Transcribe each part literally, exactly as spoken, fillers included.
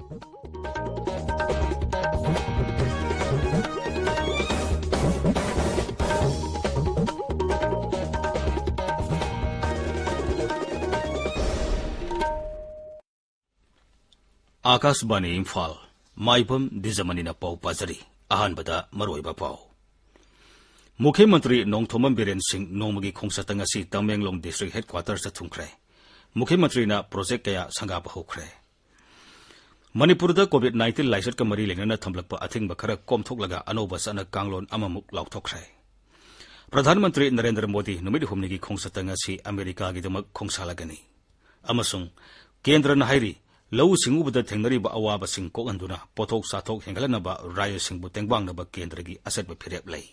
ꯑꯥꯀꯥꯁꯕꯥꯅꯤ ꯏꯝꯐꯥꯜ, ꯃꯥꯏꯕꯝ ꯗꯤꯖꯃꯅꯤꯅ ꯄꯥꯎ ꯄꯥꯖꯔꯤ꯫ ꯑꯍꯥꯟꯕꯗ ꯃꯔꯨꯑꯣꯏꯕ ꯄꯥꯎ꯫ ꯃꯨꯈ꯭ꯌ ꯃꯟꯇ꯭ꯔꯤ ꯅꯣꯡꯊꯣꯝꯕꯝ ꯕꯤꯔꯦꯟ ꯁꯤꯡ ꯅꯣꯡꯃꯒꯤ ꯈꯣꯡꯆꯠꯇ ꯉꯁꯤ ꯇꯃꯦꯡꯂꯣꯡ ꯗꯤꯁꯇ꯭ꯔꯤꯛ ꯍꯦꯗꯀ꯭ꯋꯥꯇꯔꯁꯇ ꯊꯨꯡꯈ꯭ꯔꯦ꯫ ꯃꯨꯈ꯭ꯌ ꯃꯟꯇ꯭ꯔꯤꯅ ꯄ꯭ꯔꯣꯖꯦꯛ ꯀꯌꯥ ꯁꯪꯒꯥꯕ ꯍꯧꯈ꯭ꯔꯦ꯫ ꯃꯅꯤꯄꯨꯔꯗ ꯀꯣꯚꯤꯗ ꯅꯥꯏꯟꯇꯤꯟ ꯂꯥꯏꯆꯠꯀ ꯃꯔꯤ ꯂꯩꯅꯅ ꯊꯝꯂꯛꯄ ꯑꯊꯤꯡꯕ ꯈꯔ ꯀꯣꯝꯊꯣꯛꯂꯒ ꯑꯅꯧꯕ ꯆꯠꯅ ꯀꯥꯡꯂꯣꯟ ꯑꯃꯃꯨꯛ ꯂꯥꯎꯊꯣꯛꯈ꯭ꯔꯦ꯫ ꯄ꯭ꯔꯙꯥꯟ ꯃꯟꯇ꯭ꯔꯤ ꯅꯔꯦꯟꯗ꯭ꯔ ꯃꯣꯗꯤ ꯅꯨꯃꯤꯠ ꯍꯨꯝꯅꯤꯒꯤ ꯈꯣꯡꯆꯠꯇ ꯉꯁꯤ ꯑꯃꯦꯔꯤꯀꯥꯒꯤꯗꯃꯛ ꯈꯣꯡꯁꯥꯜꯂꯒꯅꯤ꯫ ꯑꯃꯁꯨꯡ ꯀꯦꯟꯗ꯭ꯔꯅ ꯍꯥꯏꯔꯤ, ꯂꯧꯎ ꯁꯤꯡꯎꯕꯗ ꯊꯦꯡꯅꯔꯤꯕ ꯑꯋꯥꯕꯁꯤꯡ ꯀꯣꯛꯍꯟꯗꯨꯅ ꯄꯣꯠꯊꯣꯛ ꯆꯥꯊꯣꯛ ꯍꯦꯟꯒꯠꯍꯟꯅꯕ ꯔꯥꯖ꯭ꯌꯁꯤꯡꯕꯨ ꯇꯦꯡꯕꯥꯡꯅꯕ ꯀꯦꯟꯗ꯭ꯔꯒꯤ ꯑꯆꯦꯠꯄ ꯐꯤꯔꯦꯞ ꯂꯩ꯫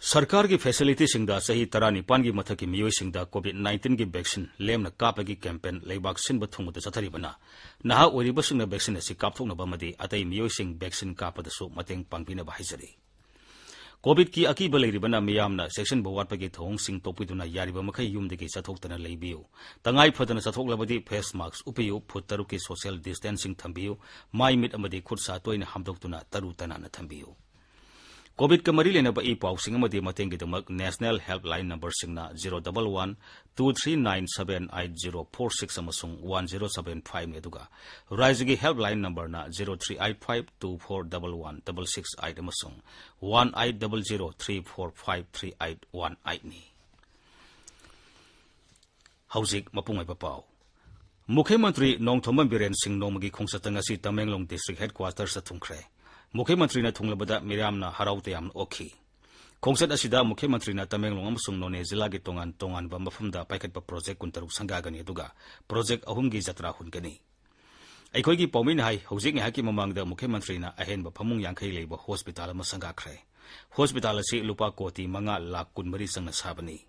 ꯁꯔꯀꯥꯔꯒꯤ ꯐꯦꯁꯤꯂꯤꯇꯤꯁꯤꯡꯗ ꯆꯍꯤ ꯇꯔꯥꯅꯤꯄꯥꯟꯒꯤ ꯃꯊꯛꯀꯤ ꯃꯤꯑꯣꯏꯁꯤꯡꯗ ꯀꯣꯚꯤꯗ ꯅꯥꯏꯟꯇꯤꯟꯒꯤ ꯚꯦꯛꯁꯤꯟ ꯂꯦꯝꯅ ꯀꯥꯞꯄꯒꯤ ꯀꯦꯝꯄꯦꯟ ꯂꯩꯕꯥꯛ ꯁꯤꯟꯕ ꯊꯨꯡꯕꯗ ꯆꯠꯊꯔꯤꯕꯅ ꯅꯍꯥ ꯑꯣꯏꯔꯤꯕꯁꯤꯡꯅ ꯚꯦꯛꯁꯤꯟ ꯑꯁꯤ ꯀꯥꯞꯊꯣꯛꯅꯕ ꯑꯃꯗꯤ ꯑꯇꯩ ꯃꯤꯑꯣꯏꯁꯤꯡ ꯚꯦꯛꯁꯤꯟ ꯀꯥꯞꯄꯗꯁꯨ ꯃꯇꯦꯡ ꯄꯥꯡꯕꯤꯅꯕ ꯍꯥꯏꯖꯔꯤ꯫ ꯀꯣꯚꯤꯗꯀꯤ ꯑꯀꯤꯕ ꯂꯩꯔꯤꯕꯅ ꯃꯤꯌꯥꯝꯅ ꯆꯦꯛꯁꯤꯟꯕ ꯋꯥꯠꯄꯒꯤ ꯊꯧꯑꯣꯡꯁꯤꯡ ꯇꯣꯛꯄꯤꯗꯨꯅ ꯌꯥꯔꯤꯕ ꯃꯈꯩ ꯌꯨꯝꯗꯒꯤ ꯆꯠꯊꯣꯛꯇꯅ ꯂꯩꯕꯤꯌꯨ꯫ ꯇꯉꯥꯏ ꯐꯗꯅ ꯆꯠꯊꯣꯛꯂꯕꯗꯤ ꯐꯦꯁ ꯃꯥꯛꯁ ꯎꯞꯄꯤꯌꯨ, ꯐꯨꯠ ꯇꯔꯨꯛꯀꯤ ꯁꯣꯁꯤꯌꯦꯜ ꯗꯤꯁꯇꯦꯟꯁꯤꯡ ꯊꯝꯕꯤꯌꯨ, ꯃꯥꯏ ꯃꯤꯠ ꯑꯃꯗꯤ ꯈꯨꯠ ꯁꯥ ꯇꯣꯏꯅ ꯍꯥꯝꯗꯣꯛꯇꯨꯅ ꯇꯔꯨ ꯇꯅꯥꯟꯅ ꯊꯝꯕꯤꯌꯨ꯫ ꯀꯣꯚꯤꯗꯀ ꯃꯔꯤ ꯂꯩꯅꯕ ꯏ ꯄꯥꯎꯁꯤꯡ ꯑꯃꯗꯤ ꯃꯇꯦꯡꯒꯤꯗꯃꯛ ꯅꯦꯁꯅꯦꯜ ꯍꯦꯜꯞꯂꯥꯏꯟ ꯅꯝꯕꯔꯁꯤꯡꯅ zero double one, two three nine seven eight zero four six ꯑꯃꯁꯨꯡ ꯋꯥꯟ ꯖꯤꯔꯣ ꯁꯚꯦꯟ ꯐꯥꯏꯚꯅꯤ, ꯑꯗꯨꯒ ꯔꯥꯖ꯭ꯌꯒꯤ ꯍꯦꯜꯞꯂꯥꯏꯟ ꯅꯝꯕꯔꯅ zero three eight five two four double one double six eight ꯑꯃꯁꯨꯡ one eight double zero three four five three eight one ꯑꯩꯠꯅꯤ꯫ ꯍꯧꯖꯤꯛ ꯃꯄꯨꯡ ꯑꯣꯏꯕ ꯄꯥꯎ꯫ ꯃꯨꯈ꯭ꯌ ꯃꯟꯇ꯭ꯔꯤ ꯅꯣꯡꯊꯣꯝꯕꯝ ꯕꯤꯔꯦꯟ ꯁꯤꯡ ꯅꯣꯡꯃꯒꯤ ꯈꯣꯡꯆꯠꯇ ꯉꯁꯤ ꯇꯃꯦꯡꯂꯣꯡ ꯗꯤꯁꯇ꯭ꯔꯤꯛ ꯍꯦꯗꯀ꯭ꯋꯥꯇꯔꯁꯇ ꯊꯨꯡꯈ꯭ꯔꯦ꯫ ꯃꯨꯈ꯭ꯌ ꯃꯟꯇ꯭ꯔꯤꯅ ꯊꯨꯡꯂꯕꯗ ꯃꯤꯌꯥꯝꯅ ꯍꯔꯥꯎ ꯇꯌꯥꯝꯅ ꯑꯣꯛꯈꯤ꯫ ꯈꯣꯡꯆꯠ ꯑꯁꯤꯗ ꯃꯨꯈ꯭ꯌ ꯃꯟꯇ꯭ꯔꯤꯅ ꯇꯃꯦꯡꯂꯣꯡ ꯑꯃꯁꯨꯡ ꯅꯣꯅꯦ ꯖꯤꯂꯥꯒꯤ ꯇꯣꯉꯥꯟ ꯇꯣꯉꯥꯟꯕ ꯃꯐꯝꯗ ꯄꯥꯏꯈꯠꯄ ꯄ꯭ꯔꯣꯖꯦꯛ ꯀꯨꯟꯇꯔꯨꯛ ꯁꯪꯒꯥꯒꯅꯤ, ꯑꯗꯨꯒ ꯄ꯭ꯔꯣꯖꯦꯛ ꯑꯍꯨꯝꯒꯤ ꯖꯇ꯭ꯔꯥ ꯍꯨꯟꯒꯅꯤ꯫ ꯑꯩꯈꯣꯏꯒꯤ ꯄꯥꯎꯃꯤꯅ ꯍꯥꯏ, ꯍꯧꯖꯤꯛ ꯉꯥꯏꯍꯥꯛꯀꯤ ꯃꯃꯥꯡꯗ ꯃꯨꯈ꯭ꯌ ꯃꯟꯇ꯭ꯔꯤꯅ ꯑꯍꯦꯟꯕ ꯐꯃꯨꯡ ꯌꯥꯡꯈꯩ ꯂꯩꯕ ꯍꯣꯁꯄꯤꯇꯥꯜ ꯑꯃ ꯁꯪꯒꯥꯈ꯭ꯔꯦ꯫ ꯍꯣꯁꯄꯤꯇꯥꯜ ꯑꯁꯤ ꯂꯨꯄꯥ ꯀꯣꯇꯤ ꯃꯉꯥ ꯂꯥꯈ ꯀꯨꯟꯃꯔꯤ ꯆꯪꯅ ꯁꯥꯕꯅꯤ꯫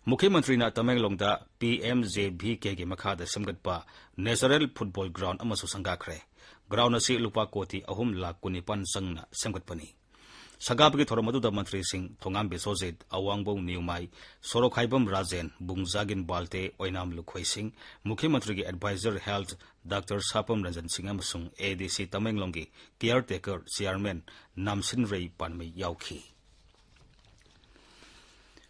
ꯃꯨꯈ꯭ꯌ ꯃꯟꯇ꯭ꯔꯤꯅ ꯇꯃꯦꯡꯂꯣꯡꯗ ꯄꯤ ꯑꯦꯝ ꯖꯦ ꯚꯤ ꯀꯦꯒꯤ ꯃꯈꯥꯗ ꯁꯦꯝꯒꯠꯄ ꯅꯦꯆꯔꯦꯜ ꯐꯨꯠꯕꯣꯜ ꯒ꯭ꯔꯥꯎꯟ ꯑꯃꯁꯨ ꯁꯪꯒꯥꯈ꯭ꯔꯦ꯫ Ground ꯑꯁꯤ ꯂꯨꯄꯥ ꯀꯣꯇꯤ ꯑꯍꯨꯝ ꯂꯥꯈ ꯀꯨꯟꯅꯤꯄꯥꯟ ꯆꯪꯅ ꯁꯦꯝꯒꯠꯄꯅꯤ꯫ ꯁꯪꯒꯥꯕꯒꯤ ꯊꯧꯔꯝ ꯑꯗꯨꯗ ꯃꯟꯇ꯭ꯔꯤꯁꯤꯡ ꯊꯣꯉꯥꯝ ꯕꯤꯁꯣꯖꯤꯠ, ꯑꯋꯥꯡꯕꯧ ꯅꯤꯎꯃꯥꯏ, ꯁꯣꯔꯣꯛꯈꯥꯏꯕꯝ ꯔꯥꯖꯦꯟ, ꯕꯨꯡꯖꯥꯒꯤꯟ ꯕꯥꯜꯇꯦ, ꯑꯣꯏꯅꯥꯝ ꯂꯨꯈꯣꯏ ꯁꯤꯡ, ꯃꯨꯈ꯭ꯌ ꯃꯟꯇ꯭ꯔꯤꯒꯤ ꯑꯦꯗꯚꯥꯏꯖꯔ ꯍꯦꯜꯊ ꯗꯥꯛꯇꯔ ꯁꯥꯄꯝ ꯔꯟꯖꯟ ꯁꯤꯡ ꯑꯃꯁꯨꯡ ꯑꯦ ꯗꯤ ꯁꯤ ꯇꯃꯦꯡꯂꯣꯡꯒꯤ ꯀꯤꯌꯔ ꯇꯦꯀꯔ ꯆꯤꯌꯥꯔꯃꯦꯟ ꯅꯥꯝꯁꯤꯟꯔꯩ ꯄꯥꯟꯃꯩ ꯌꯥꯎꯈꯤ꯫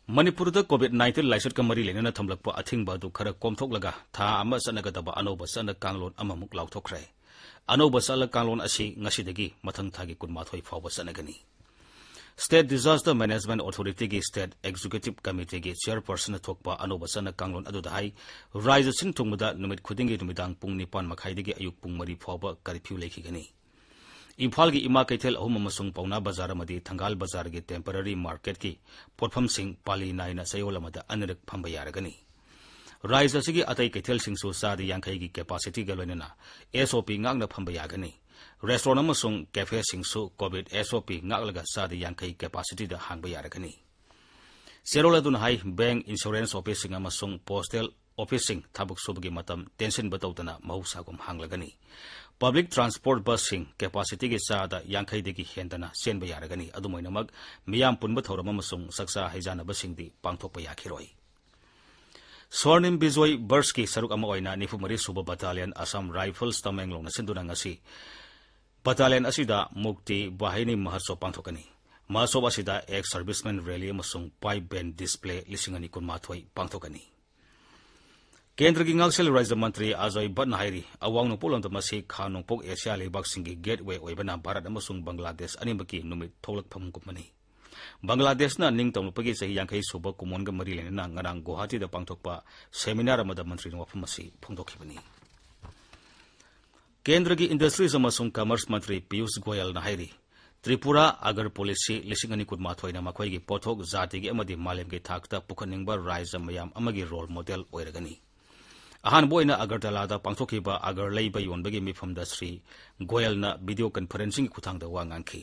ꯃꯅꯤꯄꯨꯔꯗ COVID nineteen ꯂꯥꯏꯆꯠꯀ ꯃꯔꯤ ꯂꯩꯅꯅ ꯊꯝꯂꯛꯄ ꯑꯊꯤꯡꯕ ꯑꯗꯨ ꯈꯔ ꯀꯣꯝꯊꯣꯛꯂꯒ ꯊꯥ ꯑꯃ ꯆꯠꯅꯒꯗꯕ ꯑꯅꯧꯕ ꯆꯠꯅ ꯀꯥꯡꯂꯣꯟ ꯑꯃꯃꯨꯛ ꯂꯥꯎꯊꯣꯛꯈ꯭ꯔꯦ꯫ ꯑꯅꯧꯕ ꯆꯠꯅ ꯀꯥꯡꯂꯣꯟ ꯑꯁꯤ ꯉꯁꯤꯗꯒꯤ ꯃꯊꯪ ꯊꯥꯒꯤ ꯀꯨꯟꯃꯥꯊꯣꯏ ꯐꯥꯎꯕ ꯆꯠꯅꯒꯅꯤ꯫ State Disaster Management Authorityꯒꯤ State Executive Committeeꯒꯤ ꯆꯤꯌꯔꯄꯔꯁꯟꯅ ꯊꯣꯛꯄ ꯑꯅꯧꯕ ꯆꯠꯅ ꯀꯥꯡꯂꯣꯟ ꯑꯗꯨꯗ ꯍꯥꯏ, ꯔꯥꯏꯖ꯭ꯌ ꯁꯤꯟ ꯊꯨꯡꯕꯗ ꯅꯨꯃꯤꯠ ꯈꯨꯗꯤꯡꯒꯤ ꯅꯨꯃꯤꯗꯥꯡ ꯄꯨꯡ ꯅꯤꯄꯥꯟ ꯃꯈꯥꯏꯗꯒꯤ ꯑꯌꯨꯛ ꯄꯨꯡ ꯃꯔꯤ ꯐꯥꯎꯕ ꯀꯔꯐ꯭ꯌꯨ ꯂꯩꯈꯤꯒꯅꯤ꯫ ꯏꯝꯐꯥꯜꯒꯤ ꯏꯃꯥ ꯀꯩꯊꯦꯜ ꯑꯍꯨꯝ ꯑꯃꯁꯨꯡ ꯄꯥꯎꯅꯥ ꯕꯖꯥꯔ ꯑꯃꯗꯤ ꯊꯪꯒꯥꯜ ꯕꯖꯥꯔꯒꯤ temporary marketꯀꯤ ꯄꯣꯠꯐꯝꯁꯤꯡ ꯄꯥꯂꯤ ꯅꯥꯏꯅ ꯆꯌꯣꯜ ꯑꯃꯗ ꯑꯅꯤꯔꯛ ꯐꯝꯕ ꯌꯥꯔꯒꯅꯤ꯫ ꯔꯥꯏꯖ꯭ꯌ ꯑꯁꯤꯒꯤ ꯑꯇꯩ ꯀꯩꯊꯦꯜꯁꯤꯡꯁꯨ ꯆꯥꯗ ꯌꯥꯡꯈꯩꯒꯤ capacityꯒ ꯂꯣꯏꯅꯅ SOP ꯉꯥꯛꯅ ꯐꯝꯕ ꯌꯥꯒꯅꯤ꯫ Restaurant ꯑꯃꯁꯨꯡ cafeꯁꯤꯡꯁꯨ COVID SOP ꯉꯥꯛꯂꯒ ꯆꯥꯗ ꯌꯥꯡꯈꯩ capacityꯗ ꯍꯥꯡꯕ ꯌꯥꯔꯒꯅꯤ꯫ ꯆꯦꯔꯣꯜ ꯑꯗꯨꯅ ꯍꯥꯏ, bank, insurance officeꯁꯤꯡ ꯑꯃꯁꯨꯡ postal officeꯁꯤꯡ ꯊꯕꯛ ꯁꯨꯕꯒꯤ ꯃꯇꯝ ꯇꯦꯟꯁꯤꯟꯕ ꯇꯧꯗꯅ ꯃꯍꯧꯁꯥꯒꯨꯝ ꯍꯥꯡꯂꯒꯅꯤ꯫ Public transport busꯁꯤꯡ capacityꯒꯤ ꯆꯥꯗ ꯌꯥꯡꯈꯩꯗꯒꯤ ꯍꯦꯟꯗꯅ ꯆꯦꯟꯕ ꯌꯥꯔꯒꯅꯤ꯫ ꯑꯗꯨꯝ ꯑꯣꯏꯅꯃꯛ, ꯃꯤꯌꯥꯝ ꯄꯨꯟꯕ ꯊꯧꯔꯝ ꯑꯃꯁꯨꯡ ꯆꯥꯛꯆꯥ ꯍꯩꯖꯥꯟꯅꯕꯁꯤꯡꯗꯤ ꯄꯥꯡꯊꯣꯛꯄ ꯌꯥꯈꯤꯔꯣꯏ꯫ ꯁ꯭ꯋꯔꯅꯤꯝ ꯕꯤꯖꯣꯏ ꯕꯔꯁꯀꯤ ꯁꯔꯨꯛ ꯑꯃ ꯑꯣꯏꯅ ꯅꯤꯐꯨ ꯃꯔꯤ ꯁꯨꯕ Battalion Assam Rifles ꯇꯃꯦꯡꯂꯣꯡꯅ ꯁꯤꯟꯗꯨꯅ ꯉꯁꯤ battalion ꯑꯁꯤꯗ ꯃꯨꯛꯇꯤ ꯕꯥꯍꯤꯅꯤ ꯃꯍꯣꯠꯁꯕ ꯄꯥꯡꯊꯣꯛꯀꯅꯤ꯫ ꯃꯍꯣꯠꯁꯕ ꯑꯁꯤꯗ ex serviceman rally ꯑꯃꯁꯨꯡ pipe band display ꯂꯤꯁꯤꯡ ꯑꯅꯤ ꯀꯨꯟꯃꯥꯊꯣꯏ ꯄꯥꯡꯊꯣꯛꯀꯅꯤ꯫ ꯀꯦꯟꯗ꯭ꯔꯒꯤ ꯉꯥꯛꯁꯦꯜ ꯔꯥꯖ꯭ꯌ ꯃꯟꯇ꯭ꯔꯤ ꯑꯖꯣꯏ ꯚꯠꯅ ꯍꯥꯏꯔꯤ, ꯑꯋꯥꯡ ꯅꯣꯡꯄꯣꯛ ꯂꯝꯗꯝ ꯑꯁꯤ ꯈꯥ ꯅꯣꯡꯄꯣꯛ ꯑꯦꯁꯤꯌꯥ ꯂꯩꯕꯥꯛꯁꯤꯡꯒꯤ gateway ꯑꯣꯏꯕꯅ ꯚꯥꯔꯠ ꯑꯃꯁꯨꯡ ꯕꯪꯒ꯭ꯂꯥꯗꯦꯁ ꯑꯅꯤꯃꯛꯀꯤ ꯅꯨꯃꯤꯠ ꯊꯣꯛꯂꯛꯐꯝꯒꯨꯝꯕꯅꯤ꯫ ꯕꯪꯒ꯭ꯂꯥꯗꯦꯁꯅ ꯅꯤꯡꯇꯝꯂꯛꯄꯒꯤ ꯆꯍꯤ ꯌꯥꯡꯈꯩ ꯁꯨꯕ ꯀꯨꯝꯑꯣꯟꯒ ꯃꯔꯤ ꯂꯩꯅꯅ ꯉꯔꯥꯡ ꯒꯨꯋꯥꯍꯥꯇꯤꯗ ꯄꯥꯡꯊꯣꯛꯄ seminar ꯑꯃꯗ ꯃꯟꯇ꯭ꯔꯤꯅ ꯋꯥꯐꯝ ꯑꯁꯤ ꯐꯣꯡꯗꯣꯛꯈꯤꯕꯅꯤ꯫ ꯀꯦꯟꯗ꯭ꯔꯒꯤ Industries ꯑꯃꯁꯨꯡ Commerce ꯃꯟꯇ꯭ꯔꯤ ꯄꯤꯌꯨꯁ ꯒꯣꯌꯜꯅ ꯍꯥꯏꯔꯤ, ꯇ꯭ꯔꯤꯄꯨꯔꯥ ꯑꯒꯔ policy ꯂꯤꯁꯤꯡ ꯑꯅꯤ ꯀꯨꯟꯃꯥꯊꯣꯏꯅ ꯃꯈꯣꯏꯒꯤ ꯄꯣꯠꯊꯣꯛ ꯖꯥꯇꯤꯒꯤ ꯑꯃꯗꯤ ꯃꯥꯂꯦꯝꯒꯤ ꯊꯥꯛꯇ ꯄꯨꯈꯠꯅꯤꯡꯕ ꯔꯥꯖ꯭ꯌ ꯃꯌꯥꯝ ꯑꯃꯒꯤ role model ꯑꯣꯏꯔꯒꯅꯤ꯫ ꯑꯍꯥꯟꯕ ꯑꯣꯏꯅ ꯑꯒꯔꯇꯂꯥꯗ ꯄꯥꯡꯊꯣꯛꯈꯤꯕ ꯑꯒꯔ ꯂꯩꯕ ꯌꯣꯟꯕꯒꯤ ꯃꯤꯐꯝꯗ ꯁ꯭ꯔꯤ ꯒꯣꯌꯜꯅ video conferencingꯒꯤ ꯈꯨꯠꯊꯥꯡꯗ ꯋꯥ ꯉꯥꯡꯈꯤ꯫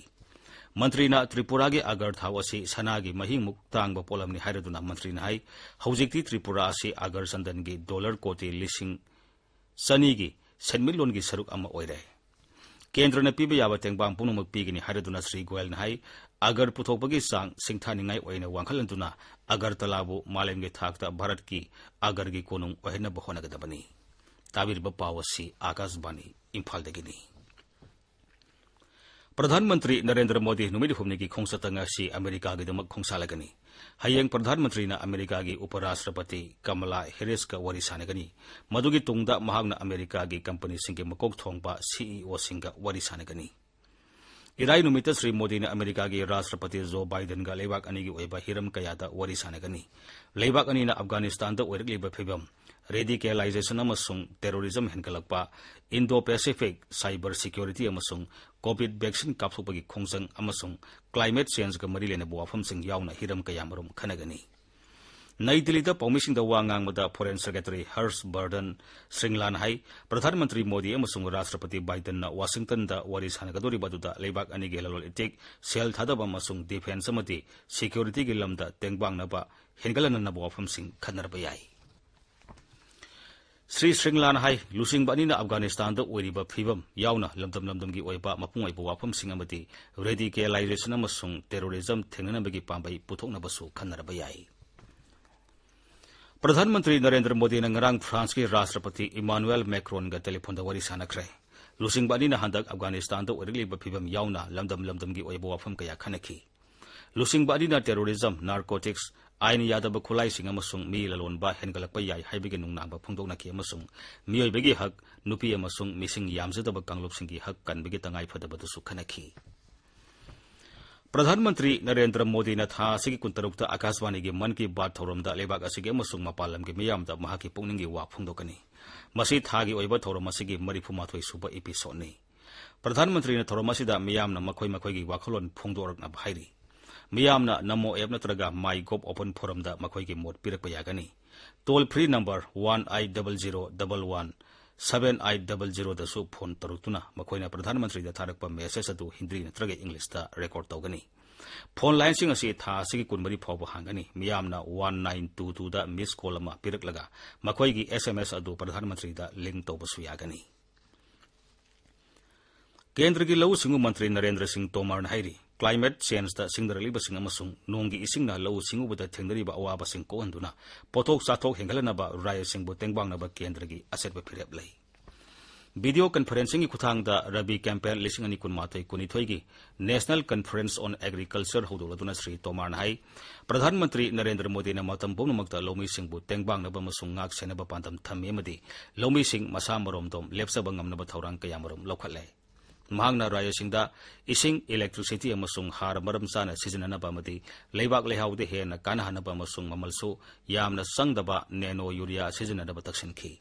ꯃꯟꯇ꯭ꯔꯤꯅ ꯇ꯭ꯔꯤꯄꯨꯔꯥꯒꯤ ꯑꯒꯔ ꯊꯥꯎ ꯑꯁꯤ ꯁꯅꯥꯒꯤ ꯃꯍꯤꯡꯃꯨꯛ ꯇꯥꯡꯕ ꯄꯣꯠꯂꯝꯅꯤ ꯍꯥꯏꯔꯗꯨꯅ ꯃꯟꯇ꯭ꯔꯤꯅ ꯍꯥꯏ, ꯍꯧꯖꯤꯛꯇꯤ ꯇ꯭ꯔꯤꯄꯨꯔꯥ ꯑꯁꯤ ꯑꯒꯔ ꯆꯟꯗꯟꯒꯤ dollar ꯀꯣꯇꯤ ꯂꯤꯁꯤꯡ ꯆꯅꯤꯒꯤ ꯁꯦꯟꯃꯤꯠꯂꯣꯟꯒꯤ ꯁꯔꯨꯛ ꯑꯃ ꯑꯣꯏꯔꯦ꯫ ꯀꯦꯟꯗ꯭ꯔꯅ ꯄꯤꯕ ꯌꯥꯕ ꯇꯦꯡꯕꯥꯡ ꯄꯨꯝꯅꯃꯛ ꯄꯤꯒꯅꯤ ꯍꯥꯏꯔꯗꯨꯅ ꯁ꯭ꯔꯤ ꯒꯣꯌꯜꯅ ꯍꯥꯏ, ꯑꯒꯔ ꯄꯨꯊꯣꯛꯄꯒꯤ ꯆꯥꯡ ꯁꯤꯡꯊꯥꯅꯤꯡꯉꯥꯏ ꯑꯣꯏꯅ ꯋꯥꯡꯈꯠꯍꯟꯗꯨꯅ ꯑꯒꯔꯇꯂꯥꯕꯨ ꯃꯥꯂꯦꯝꯒꯤ ꯊꯥꯛꯇ ꯚꯥꯔꯠꯀꯤ ꯑꯒꯔꯒꯤ ꯀꯣꯅꯨꯡ ꯑꯣꯏꯍꯟꯅꯕ ꯍꯣꯠꯅꯒꯗꯕꯅꯤ꯫ ꯇꯥꯕꯤꯔꯤꯕ ꯄꯥꯎ ꯑꯁꯤ ꯑꯥꯀꯥꯁꯕꯥꯅꯤ ꯏꯝꯐꯥꯜꯗꯒꯤꯅꯤ꯫ ꯄ꯭ꯔꯙꯥꯟ ꯃꯟꯇ꯭ꯔꯤ ꯅꯔꯦꯟꯗ꯭ꯔ ꯃꯣꯗꯤ ꯅꯨꯃꯤꯠ ꯍꯨꯝꯅꯤꯒꯤ ꯈꯣꯡꯆꯠꯇ ꯉꯁꯤ ꯑꯃꯦꯔꯤꯀꯥꯒꯤꯗꯃꯛ ꯈꯣꯡꯁꯥꯜꯂꯒꯅꯤ꯫ ꯍꯌꯦꯡ ꯄ꯭ꯔꯙꯥꯟ ꯃꯟꯇ꯭ꯔꯤꯅ ꯑꯃꯦꯔꯤꯀꯥꯒꯤ ꯎꯄ ꯔꯥꯁꯇ꯭ꯔꯄꯇꯤ ꯀꯃꯂꯥ ꯍꯦꯔꯤꯁꯀ ꯋꯥꯔꯤ ꯁꯥꯟꯅꯒꯅꯤ꯫ ꯃꯗꯨꯒꯤ ꯇꯨꯡꯗ ꯃꯍꯥꯛꯅ ꯑꯃꯦꯔꯤꯀꯥꯒꯤ ꯀꯝꯄꯅꯤꯁꯤꯡꯒꯤ ꯃꯀꯣꯛ ꯊꯣꯡꯕ ꯁꯤ ꯏ ꯑꯣꯁꯤꯡꯒ ꯋꯥꯔꯤ ꯁꯥꯟꯅꯒꯅꯤ꯫ ꯏꯔꯥꯏ ꯅꯨꯃꯤꯠꯇ ꯁ꯭ꯔꯤ ꯃꯣꯗꯤꯅ ꯑꯃꯦꯔꯤꯀꯥꯒꯤ ꯔꯥꯁꯇ꯭ꯔꯄꯇꯤ ꯖꯣ ꯕꯥꯏꯗꯟꯒ ꯂꯩꯕꯥꯛ ꯑꯅꯤꯒꯤ ꯑꯣꯏꯕ ꯍꯤꯔꯝ ꯀꯌꯥꯗ ꯋꯥꯔꯤ ꯁꯥꯟꯅꯒꯅꯤ꯫ ꯂꯩꯕꯥꯛ ꯑꯅꯤꯅ ꯑꯐꯒꯥꯅꯤꯁꯇꯥꯟꯗ ꯑꯣꯏꯔꯛꯂꯤꯕ ꯐꯤꯚꯝ, ꯔꯦꯗꯤꯀꯦꯂꯥꯏꯖꯦꯁꯟ ꯑꯃꯁꯨꯡ ꯇꯦꯔꯣꯔꯤꯖꯝ ꯍꯦꯟꯒꯠꯂꯛꯄ, ꯏꯟꯗꯣ ꯄꯦꯁꯤꯐꯤꯛ, ꯁꯥꯏꯕꯔ ꯁꯦꯀ꯭ꯌꯨꯔꯤꯇꯤ ꯑꯃꯁꯨꯡ ꯀꯣꯚꯤꯗ ꯚꯦꯛꯁꯤꯟ ꯀꯥꯞꯊꯣꯛꯄꯒꯤ ꯈꯣꯡꯖꯪ ꯑꯃꯁꯨꯡ ꯀ꯭ꯂꯥꯏꯃꯦꯠ ꯆꯦꯟꯖꯒ ꯃꯔꯤ ꯂꯩꯅꯕ ꯋꯥꯐꯝꯁꯤꯡ ꯌꯥꯎꯅ ꯍꯤꯔꯝ ꯀꯌꯥꯃꯔꯨꯝ ꯈꯟꯅꯒꯅꯤ꯫ ꯅꯩ ꯗꯤꯜꯂꯤꯗ ꯄꯥꯎꯃꯤꯁꯤꯡꯗ ꯋꯥ ꯉꯥꯡꯕꯗ ꯐꯣꯔꯦꯟ ꯁꯦꯀ꯭ꯔꯦꯇꯔꯤ ꯍꯔꯁ ꯕꯔꯗꯟ ꯁ꯭ꯔꯤꯡꯂꯥꯅ ꯍꯥꯏ, ꯄ꯭ꯔꯙꯥꯟ ꯃꯟꯇ꯭ꯔꯤ ꯃꯣꯗꯤ ꯑꯃꯁꯨꯡ ꯔꯥꯁꯇ꯭ꯔꯄꯇꯤ ꯕꯥꯏꯗꯟꯅ ꯋꯥꯁꯤꯡꯇꯟꯗ ꯋꯥꯔꯤ ꯁꯥꯟꯅꯒꯗꯧꯔꯤꯕ ꯑꯗꯨꯗ ꯂꯩꯕꯥꯛ ꯑꯅꯤꯒꯤ ꯂꯂꯣꯟ ꯏꯇꯤꯛ, ꯁꯦꯜ ꯊꯥꯗꯕ ꯑꯃꯁꯨꯡ ꯗꯤꯐꯦꯟꯁ ꯑꯃꯗꯤ ꯁꯦꯀ꯭ꯌꯨꯔꯤꯇꯤꯒꯤ ꯂꯝꯗ ꯇꯦꯡꯕꯥꯡꯅꯕ ꯍꯦꯟꯒꯠꯍꯟꯅꯅꯕ ꯋꯥꯐꯝꯁꯤꯡ ꯈꯟꯅꯔꯕ ꯌꯥꯏ꯫ ꯁ꯭ꯔꯤ ꯁ꯭ꯔꯤꯡꯂꯥꯅ ꯍꯥꯏ, ꯂꯨꯆꯤꯡꯕ ꯑꯅꯤꯅ ꯑꯐꯒꯥꯅꯤꯁꯇꯥꯟꯗ ꯑꯣꯏꯔꯤꯕ ꯐꯤꯕꯝ ꯌꯥꯎꯅ ꯂꯝꯗꯝ ꯂꯝꯗꯝꯒꯤ ꯑꯣꯏꯕ ꯃꯄꯨꯡ ꯑꯣꯏꯕ ꯋꯥꯐꯝꯁꯤꯡ ꯑꯃꯗꯤ ꯔꯦꯗꯤꯀꯦꯂꯥꯏꯖꯦꯁꯟ ꯑꯃꯁꯨꯡ ꯇꯦꯔꯣꯔꯤꯖꯝ ꯊꯦꯡꯅꯅꯕꯒꯤ ꯄꯥꯝꯕꯩ ꯄꯨꯊꯣꯛꯅꯕꯁꯨ ꯈꯟꯅꯔꯕ ꯌꯥꯏ꯫ ꯄ꯭ꯔꯙꯥꯟ ꯃꯟꯇ꯭ꯔꯤ ꯅꯔꯦꯟꯗ꯭ꯔ ꯃꯣꯗꯤꯅ ꯉꯔꯥꯡ ꯐ꯭ꯔꯥꯟꯁꯀꯤ ꯔꯥꯁꯇ꯭ꯔꯄꯇꯤ ꯏꯃꯥꯅꯨꯑꯦꯜ ꯃꯦꯀ꯭ꯔꯣꯟꯒ ꯇꯦꯂꯤꯐꯣꯟꯗ ꯋꯥꯔꯤ ꯁꯥꯟꯅꯈ꯭ꯔꯦ꯫ ꯂꯨꯆꯤꯡꯕ ꯑꯅꯤꯅ ꯍꯟꯗꯛ ꯑꯐꯒꯥꯅꯤꯁꯇꯥꯟꯗ ꯑꯣꯏꯔꯛꯂꯤꯕ ꯐꯤꯕꯝ ꯌꯥꯎꯅ ꯂꯝꯗꯝ ꯂꯝꯗꯝꯒꯤ ꯑꯣꯏꯕ ꯋꯥꯐꯝ ꯀꯌꯥ ꯈꯟꯅꯈꯤ꯫ ꯂꯨꯆꯤꯡꯕ ꯑꯅꯤꯅ ꯇꯦꯔꯣꯔꯤꯖꯝ, ꯅꯥꯔꯀꯣꯇꯤꯛꯁ, ꯑꯥꯏꯟ ꯌꯥꯗꯕ ꯈꯨꯠꯂꯥꯏꯁꯤꯡ ꯑꯃꯁꯨꯡ ꯃꯤ ꯂꯂꯣꯟꯕ ꯍꯦꯟꯒꯠꯂꯛꯄ ꯌꯥꯏ ꯍꯥꯏꯕꯒꯤ ꯅꯨꯡꯅꯥꯡꯕ ꯐꯣꯡꯗꯣꯛꯅꯈꯤ ꯑꯃꯁꯨꯡ ꯃꯤꯑꯣꯏꯕꯒꯤ ꯍꯛ, ꯅꯨꯄꯤ ꯑꯃꯁꯨꯡ ꯃꯤꯁꯤꯡ ꯌꯥꯝꯖꯗꯕ ꯀꯥꯡꯂꯨꯞꯁꯤꯡꯒꯤ ꯍꯛ ꯀꯟꯕꯒꯤ ꯇꯉꯥꯏꯐꯗꯕꯗꯨꯁꯨ ꯈꯟꯅꯈꯤ꯫ ꯄ꯭ꯔꯙꯥꯟ ꯃꯟꯇ꯭ꯔꯤ ꯅꯔꯦꯟꯗ꯭ꯔ ꯃꯣꯗꯤꯅ ꯊꯥ ꯑꯁꯤꯒꯤ ꯀꯨꯟꯇꯔꯨꯛꯇ ꯑꯥꯀꯥꯁꯕꯥꯅꯤꯒꯤ ꯃꯟ ꯀꯤ ꯕꯥꯠ ꯊꯧꯔꯝꯗ ꯂꯩꯕꯥꯛ ꯑꯁꯤꯒꯤ ꯑꯃꯁꯨꯡ ꯃꯄꯥꯟ ꯂꯝꯒꯤ ꯃꯤꯌꯥꯝꯗ ꯃꯍꯥꯛꯀꯤ ꯄꯨꯛꯅꯤꯡꯒꯤ ꯋꯥ ꯐꯣꯡꯗꯣꯛꯀꯅꯤ꯫ ꯃꯁꯤ ꯊꯥꯒꯤ ꯑꯣꯏꯕ ꯊꯧꯔꯝ ꯑꯁꯤꯒꯤ ꯃꯔꯤꯐꯨ ꯃꯥꯊꯣꯏ ꯁꯨꯕ ꯏꯄꯤꯁꯣꯗꯅꯤ꯫ ꯄ꯭ꯔꯙꯥꯟ ꯃꯟꯇ꯭ꯔꯤꯅ ꯊꯧꯔꯝ ꯑꯁꯤꯗ ꯃꯤꯌꯥꯝꯅ ꯃꯈꯣꯏ ꯃꯈꯣꯏꯒꯤ ꯋꯥꯈꯜꯂꯣꯟ ꯐꯣꯡꯗꯣꯔꯛꯅꯕ ꯍꯥꯏꯔꯤ꯫ ꯃꯤꯌꯥꯝꯅ ꯅꯃꯣ ꯑꯦꯞ ꯅꯠꯇ꯭ꯔꯒ ꯃꯥꯏ ꯒꯣꯚ ꯑꯣꯄꯟ ꯐꯣꯔꯝꯗ ꯃꯈꯣꯏꯒꯤ ꯃꯣꯠ ꯄꯤꯔꯛꯄ ꯌꯥꯒꯅꯤ꯫ Toll free number one eight double zero double one seven eight double ꯖꯤꯔꯣꯗꯁꯨ ꯐꯣꯟ ꯇꯧꯔꯛꯇꯨꯅ ꯃꯈꯣꯏꯅ ꯄ꯭ꯔꯙꯥꯟ ꯃꯟꯇ꯭ꯔꯤꯗ ꯊꯥꯔꯛꯄ ꯃꯦꯁꯦꯖ ꯑꯗꯨ ꯍꯤꯟꯗꯤ ꯅꯠꯇ꯭ꯔꯒ ꯏꯪꯂꯤꯁꯇ ꯔꯦꯀꯣꯔꯗ ꯇꯧꯒꯅꯤ꯫ ꯐꯣꯟ ꯂꯥꯏꯟꯁꯤꯡ ꯑꯁꯤ ꯊꯥ ꯑꯁꯤꯒꯤ ꯀꯨꯟꯃꯔꯤ ꯐꯥꯎꯕ ꯍꯥꯡꯒꯅꯤ꯫ ꯃꯤꯌꯥꯝꯅ ꯋꯥꯟ ꯅꯥꯏꯟ ꯇꯨ ꯇꯨꯗ ꯃꯤꯁ ꯀꯣꯜ ꯑꯃ ꯄꯤꯔꯛꯂꯒ ꯃꯈꯣꯏꯒꯤ ꯑꯦꯁ ꯑꯦꯝ ꯑꯦꯁ ꯑꯗꯨ ꯄ꯭ꯔꯙꯥꯟ ꯃꯟꯇ꯭ꯔꯤꯗ ꯂꯤꯡ ꯇꯧꯕꯁꯨ ꯌꯥꯒꯅꯤ꯫ ꯀꯦꯟꯗ꯭ꯔꯒꯤ ꯂꯧꯎ ꯁꯤꯡꯎ ꯃꯟꯇ꯭ꯔꯤ ꯅꯔꯦꯟꯗ꯭ꯔ ꯁꯤꯡ ꯇꯣꯃꯔꯅ ꯍꯥꯏꯔꯤ, climate changeꯇ ꯁꯤꯡꯅꯔꯛꯂꯤꯕꯁꯤꯡ ꯑꯃꯁꯨꯡ ꯅꯣꯡꯒꯤ ꯏꯁꯤꯡꯅ ꯂꯧꯎ ꯁꯤꯡꯎꯕꯗ ꯊꯦꯡꯅꯔꯤꯕ ꯑꯋꯥꯕꯁꯤꯡ ꯀꯣꯛꯍꯟꯗꯨꯅ ꯄꯣꯠꯊꯣꯛ ꯆꯥꯊꯣꯛ ꯍꯦꯟꯒꯠꯍꯟꯅꯕ ꯔꯥꯏꯖꯁꯤꯡꯕꯨ ꯇꯦꯡꯕꯥꯡꯅꯕ ꯀꯦꯟꯗ꯭ꯔꯒꯤ ꯑꯆꯦꯠꯄ ꯐꯤꯔꯦꯞ ꯂꯩ꯫ Video conferencingꯒꯤ ꯈꯨꯠꯊꯥꯡꯗ ꯔꯕꯤ campaign ꯂꯤꯁꯤꯡ ꯑꯅꯤ ꯀꯨꯟꯃꯥꯊꯣꯏ ꯀꯨꯟꯅꯤꯊꯣꯏꯒꯤ National Conference on Agriculture ꯍꯧꯗꯣꯛꯂꯗꯨꯅ Shri ꯇꯣꯃꯔꯅ ꯍꯥꯏ, ꯄ꯭ꯔꯙꯥꯟ ꯃꯟꯇ꯭ꯔꯤ ꯅꯔꯦꯟꯗ꯭ꯔ ꯃꯣꯗꯤꯅ ꯃꯇꯝ ꯄꯨꯝꯅꯃꯛꯇ ꯂꯧꯃꯤꯁꯤꯡꯕꯨ ꯇꯦꯡꯕꯥꯡꯅꯕ ꯑꯃꯁꯨꯡ ꯉꯥꯛ ꯁꯦꯟꯅꯕ ꯄꯥꯟꯗꯝ ꯊꯝꯃꯤ ꯑꯃꯗꯤ ꯂꯧꯃꯤꯁꯤꯡ ꯃꯁꯥ ꯃꯔꯣꯝꯗꯣꯝ ꯂꯦꯞꯆꯕ ꯉꯝꯅꯕ ꯊꯧꯔꯥꯡ ꯀꯌꯥꯃꯔꯨꯝ ꯂꯧꯈꯠꯂꯦ꯫ ꯃꯍꯥꯛꯅ ꯔꯥꯖ꯭ꯌꯁꯤꯡꯗ ꯏꯁꯤꯡ, electricity ꯑꯃꯁꯨꯡ ꯍꯥꯔ ꯃꯔꯝ ꯆꯥꯅ ꯁꯤꯖꯤꯟꯅꯅꯕ ꯑꯃꯗꯤ ꯂꯩꯕꯥꯛ ꯂꯩꯍꯥꯎꯗ ꯍꯦꯟꯅ ꯀꯥꯟꯅꯍꯟꯅꯕ ꯑꯃꯁꯨꯡ ꯃꯃꯜꯁꯨ ꯌꯥꯝꯅ ꯆꯪꯗꯕ nano urea ꯁꯤꯖꯤꯟꯅꯅꯕ ꯇꯛꯁꯤꯟꯈꯤ꯫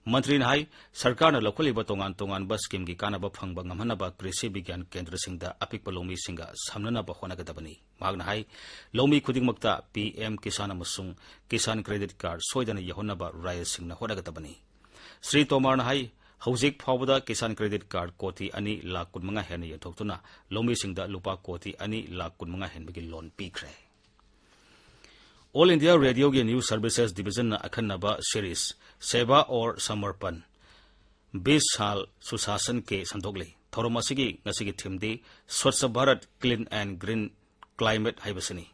ꯃꯟꯇ꯭ꯔꯤꯅ ꯍꯥꯏ, ꯁꯔꯀꯥꯔꯅ ꯂꯧꯈꯠꯂꯤꯕ ꯇꯣꯉꯥꯟ ꯇꯣꯉꯥꯟꯕ schemeꯒꯤ ꯀꯥꯟꯅꯕ ꯐꯪꯕ ꯉꯝꯍꯟꯅꯕ ꯀ꯭ꯔꯤꯁꯤ ꯕꯤꯒ꯭ꯌꯥꯟ ꯀꯦꯟꯗ꯭ꯔꯁꯤꯡꯗ ꯑꯄꯤꯛꯄ ꯂꯧꯃꯤꯁꯤꯡꯒ ꯁꯝꯅꯅꯕ ꯍꯣꯠꯅꯒꯗꯕꯅꯤ꯫ ꯃꯍꯥꯛꯅ ꯍꯥꯏ, ꯂꯧꯃꯤ ꯈꯨꯗꯤꯡꯃꯛꯇ PM ꯀꯤꯁꯥꯟ ꯑꯃꯁꯨꯡ ꯀꯤꯁꯥꯟ credit card ꯁꯣꯏꯗꯅ ꯌꯧꯍꯟꯅꯕ ꯔꯥꯖ꯭ꯌꯁꯤꯡꯅ ꯍꯣꯠꯅꯒꯗꯕꯅꯤ꯫ ꯁ꯭ꯔꯤ ꯇꯣꯃꯔꯅ ꯍꯥꯏ, ꯍꯧꯖꯤꯛ ꯐꯥꯎꯕꯗ ꯀꯤꯁꯥꯟ credit card ꯀꯣꯇꯤ ꯑꯅꯤ ꯂꯥꯈ ꯀꯨꯟꯃꯉꯥ ꯍꯦꯟꯅ ꯌꯦꯟꯊꯣꯛꯇꯨꯅ ꯂꯧꯃꯤꯁꯤꯡꯗ ꯂꯨꯄꯥ ꯀꯣꯇꯤ ꯑꯅꯤ ꯂꯥꯈ ꯀꯨꯟꯃꯉꯥ ꯍꯦꯟꯕꯒꯤ loan ꯄꯤꯈ꯭ꯔꯦ꯫ All India Radioꯒꯤ News Services Divisionꯅ ꯑꯈꯟꯅꯕ series Seva aur Samarpan, बीस साल सुशासन के ꯁꯟꯗꯣꯛꯂꯤ꯫ ꯊꯧꯔꯝ ꯑꯁꯤꯒꯤ ꯉꯁꯤꯒꯤ themeꯗꯤ Swachh Bharat, Clean and Green Climate ꯍꯥꯏꯕꯁꯤꯅꯤ꯫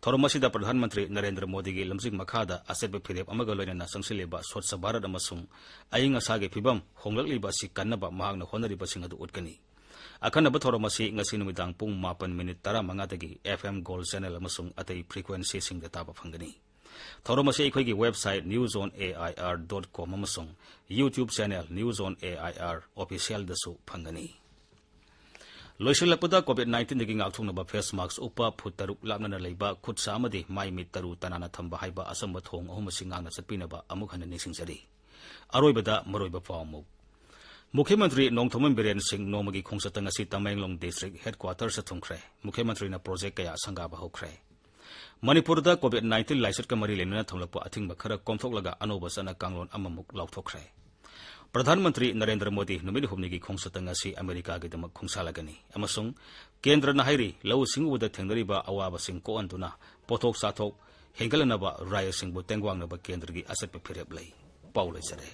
ꯊꯧꯔꯝ ꯑꯁꯤꯗ ꯄ꯭ꯔꯙꯥꯟ ꯃꯟꯇ꯭ꯔꯤ ꯅꯔꯦꯟꯗ꯭ꯔ ꯃꯣꯗꯤꯒꯤ ꯂꯝꯖꯤꯡ ꯃꯈꯥꯗ ꯑꯆꯦꯠꯄ ꯐꯤꯔꯦꯞ ꯑꯃꯒ ꯂꯣꯏꯅꯅ ꯆꯪꯁꯤꯜꯂꯤꯕ ꯁ꯭ꯋꯥꯆ ꯚꯥꯔꯠ ꯑꯃꯁꯨꯡ ꯑꯏꯪ ꯑꯁꯥꯒꯤ ꯐꯤꯕꯝ ꯍꯣꯡꯂꯛꯂꯤꯕ ꯑꯁꯤ ꯀꯟꯅꯕ ꯃꯍꯥꯛꯅ ꯍꯣꯠꯅꯔꯤꯕꯁꯤꯡ ꯑꯗꯨ ꯎꯠꯀꯅꯤ꯫ ꯑꯈꯟꯅꯕ ꯊꯧꯔꯝ ꯑꯁꯤ ꯉꯁꯤ ꯅꯨꯃꯤꯗꯥꯡ ꯄꯨꯡ ꯃꯥꯄꯟ ꯃꯤꯅꯤꯠ ꯇꯔꯥꯃꯉꯥꯗꯒꯤ FM Gold Channel ꯑꯃꯁꯨꯡ ꯑꯇꯩ frequencyꯁꯤꯡꯗ ꯇꯥꯕ ꯐꯪꯒꯅꯤ꯫ ꯊꯧꯔꯝ ꯑꯁꯤ ꯑꯩꯈꯣꯏꯒꯤ website news on air dot com ꯑꯃꯁꯨꯡ YouTube channel News on AIR Officialꯗꯁꯨ ꯐꯪꯒꯅꯤ꯫ ꯂꯣꯏꯁꯤꯜꯂꯛꯄꯗ COVID nineteenꯗꯒꯤ ꯉꯥꯛꯊꯣꯛꯅꯕ face mask ꯎꯞꯄ, ꯐꯨꯠ ꯇꯔꯨꯛ ꯂꯥꯞꯅꯅ ꯂꯩꯕ, ꯈꯨꯠ ꯁꯥ ꯑꯃꯗꯤ ꯃꯥꯏ ꯃꯤꯠ ꯇꯔꯨ ꯇꯅꯥꯟꯅ ꯊꯝꯕ ꯍꯥꯏꯕ ꯑꯆꯝꯕ ꯊꯣꯡ ꯑꯍꯨꯝ ꯑꯁꯤ ꯉꯥꯛꯅ ꯆꯠꯄꯤꯅꯕ ꯑꯃꯨꯛ ꯍꯟꯅ ꯅꯤꯡꯁꯤꯡꯖꯔꯤ꯫ ꯑꯔꯣꯏꯕꯗ ꯃꯔꯨꯑꯣꯏꯕ ꯄꯥꯎ ꯑꯃꯨꯛ꯫ ꯃꯨꯈ꯭ꯌ ꯃꯟꯇ꯭ꯔꯤ ꯅꯣꯡꯊꯣꯝꯕꯝ ꯕꯤꯔꯦꯟ ꯁꯤꯡ ꯅꯣꯡꯃꯒꯤ ꯈꯣꯡꯆꯠꯇ ꯉꯁꯤ ꯇꯃꯦꯡꯂꯣꯡ district headquartersꯇ ꯊꯨꯡꯈ꯭ꯔꯦ꯫ ꯃꯨꯈ꯭ꯌ ꯃꯟꯇ꯭ꯔꯤꯅ project ꯀꯌꯥ ꯁꯪꯒꯥꯕ ꯍꯧꯈ꯭ꯔꯦ꯫ ꯃꯅꯤꯄꯨꯔꯗ COVID nineteen ꯂꯥꯏꯆꯠꯀ ꯃꯔꯤ ꯂꯩꯅꯅ ꯊꯝꯂꯛꯄ ꯑꯊꯤꯡꯕ ꯈꯔ ꯀꯣꯝꯊꯣꯛꯂꯒ ꯑꯅꯧꯕ ꯆꯠꯅ ꯀꯥꯡꯂꯣꯟ ꯑꯃꯃꯨꯛ ꯂꯥꯎꯊꯣꯛꯈ꯭ꯔꯦ꯫ ꯄ꯭ꯔꯙꯥꯟ ꯃꯟꯇ꯭ꯔꯤ ꯅꯔꯦꯟꯗ꯭ꯔ ꯃꯣꯗꯤ ꯅꯨꯃꯤꯠ ꯍꯨꯝꯅꯤꯒꯤ ꯈꯣꯡꯆꯠꯇ ꯉꯁꯤ ꯑꯃꯦꯔꯤꯀꯥꯒꯤꯗꯃꯛ ꯈꯣꯡꯁꯥꯜꯂꯒꯅꯤ ꯑꯃꯁꯨꯡ ꯀꯦꯟꯗ꯭ꯔꯅ ꯍꯥꯏꯔꯤ, ꯂꯧꯎ ꯁꯤꯡꯎꯕꯗ ꯊꯦꯡꯅꯔꯤꯕ ꯑꯋꯥꯕꯁꯤꯡ ꯀꯣꯛꯍꯟꯗꯨꯅ ꯄꯣꯠꯊꯣꯛ ꯆꯥꯊꯣꯛ ꯍꯦꯟꯒꯠꯍꯟꯅꯕ ꯔꯥꯖ꯭ꯌꯁꯤꯡꯕꯨ ꯇꯦꯡꯕꯥꯡꯅꯕ ꯀꯦꯟꯗ꯭ꯔꯒꯤ ꯑꯆꯦꯠꯄ ꯐꯤꯔꯦꯞ ꯂꯩ꯫ ꯄꯥꯎ ꯂꯣꯏꯖꯔꯦ꯫